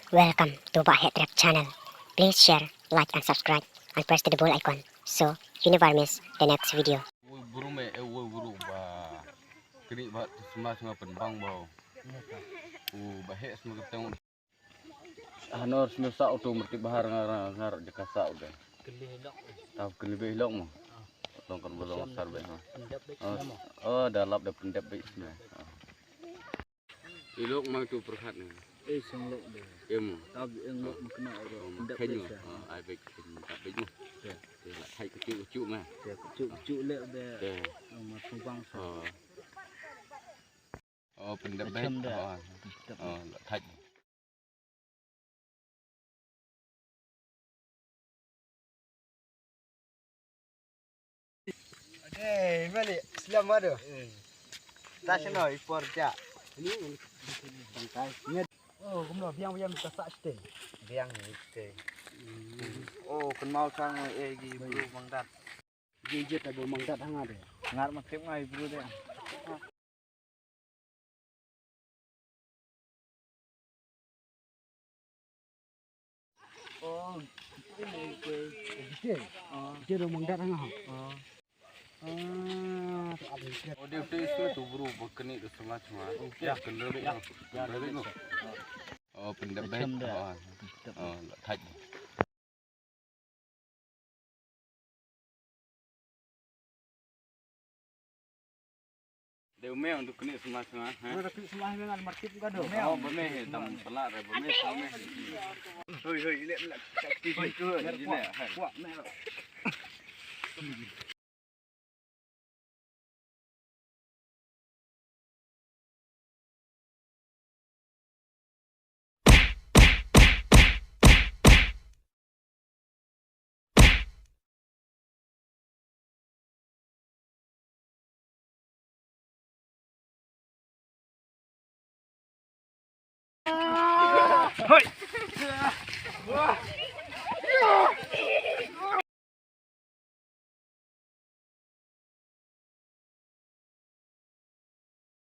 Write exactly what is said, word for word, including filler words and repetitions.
Welcome to Bah Heh Trep channel. Please share, like and subscribe and press the bell icon so you never miss the next video. Woi bru me, eh, woi bru ba. Kini ba tu semua semua penbang bau. U ba heh semua keteng. Hanor semua sa utu merti bahar ngar ngar jaka sa udah. Tau kini be lok mo. Long kan bolong sar be ha. Oh, oh, dah lap dah pendep be semua. Ilok mang tu perhat ni. Eh, song lok deh. Em. Tab eng lok mukna oro. Pendep deh. Ah, ai bek pendep deh mo. Ya. Te la thai kecu kecu mah. Ya, kecu kecu lek deh. Ya. Ong ma tubang sa. Oh. Oh, pendep deh. Macam dah. Oh. Pendep. Oh, la thai. Ade, mali, slam ado. Ta seno ipor ja. Ini tangkai. Oh, kumno biang biang ka sa sting. Biang ni sting. Oh, kenmal sang eh gi bru mangdat. Gi jet abo mangdat hanga de. Ngar matip ngai bru de. Oh, gitu. Oh. Gitu dong mangdat hanga. Oh. Ah, tu ada. Oh, dia tu isu tu bro, berkenik tu setengah cuma. Ya, kendali. Ya, kendali. Oh, pendek. Macam dah. Oh, oh, tak. Deu me untuk kena semas semas, ha? Ora kena semas me ngan markit ka do. Oh, bame he tam pala re, bame tam me. Hoi hoi, lek lek. Hoi, tu, hoi, lek. Kuat me. Hoi.